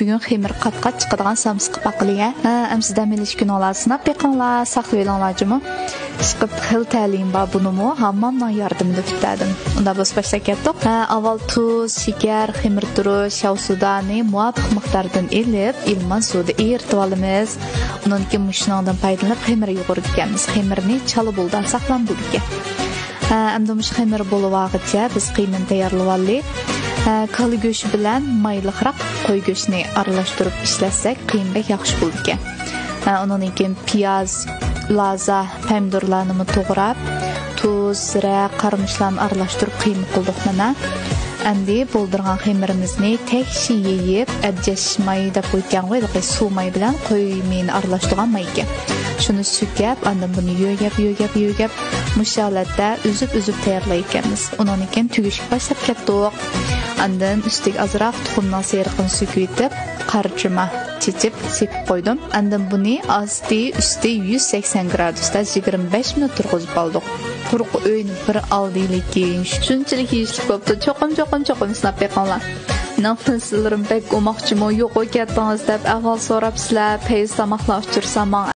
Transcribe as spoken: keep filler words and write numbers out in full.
بۈگۈن خېمىر قات-قات چىقىدىغان سامسا قىلىپ باقىلى. ھە، ئەمسە دەم ئېلىش كۈنۈڭلار سىناپ بېقىڭلار، ساقلىۋېلىڭلار جۇمۇ. ئىشقىلىپ خېلى تەلىيىم بار، بۇنىمۇ ھاممامنىڭ ياردىمىدە پۈتتۈردۈم. ئۇنداق بولسا باشلاپ كەتتۇق. ھە، ئاۋۋال تۇز، شېكەر، خېمىر تۇرۇش، شياۋسۇدانى مۇۋاپىق مىقداردىن ئېلىپ، ئىلمان سۇدا ئېرىتىۋالىمىز. ئۇنىڭدىن كېيىن مۇشۇنىڭدىن پايدىلىنىپ خېمىر يۇغۇرىدىكەنمىز. خېمىرنى چالا بولىدىن ساقلام بولىدىكەن. ھە، ئەمدى مۇشۇ خېمىر بولۇۋالغۇچە بىز قىيمىنى تەييارلىۋاللى. ھە، كالا گۆشى بىلەن مايلىقراق قوي گۆشىنى ئارىلاشتۇرۇپ ئىشلەتسەك، قىيما بەك ياخشى بولىدىكەن. ھە، ئۇنىڭدىن كېيىن پىياز، لازا، پەمىدۇرلارنىمۇ توغراپ، تۇز، زىرە، قارىمۇچلارنى ئارىلاشتۇرۇپ قىيما قىلدۇق مانا. ئەمدى بولدۇرغان خېمىرىمىزنى تەكشى يېيىپ، ئەبجەش ماي دەپ قويۇلغان ھېلىقى سۇ ماي بىلەن قوي مېيىنى ئارىلاشتۇرغان ماي ئىكەن. شۇنى سۈكەپ، ئاندىن بۇنى يۆگەپ، يۆگەپ، يۆگەپ، مۇشۇ ھالەتتە ئۈزۈپ-ئۈزۈپ تەييارلايدىكەنمىز. ئۇنىڭدىن كېيىن تۈگۈشكە باشلاپ كەتتۇق. ئاندىن ئۈستىگە ئازراق تۇخۇمنىڭ سېرىقىنى سۈكۈۋېتىپ، قارىچۇرما چېچىپ، سېپىپ قويدۇم. ئاندىن بۇنى ئاستى، ئۈستى يۈز سەكسەن گرادۇستا يىگىرمە بەش مىنۇت تۇرغۇزۇپ ئالدۇق. قۇرۇق ئۆينى بىر ئالدى لېكىن، شۇنچىلىك يېيىشلىك بوپتۇ. چوقۇم، چوقۇم، چوقۇم سىناپ بېقىڭلار. مېنىڭ پىلسىلىرىم بەك ئوماق جۇمۇ، يوقىلىپ كەتتىڭىز دەپ ئەھۋال سوراپسىلەر. پەيز تاماقلار ئۇچرىسا ماڭا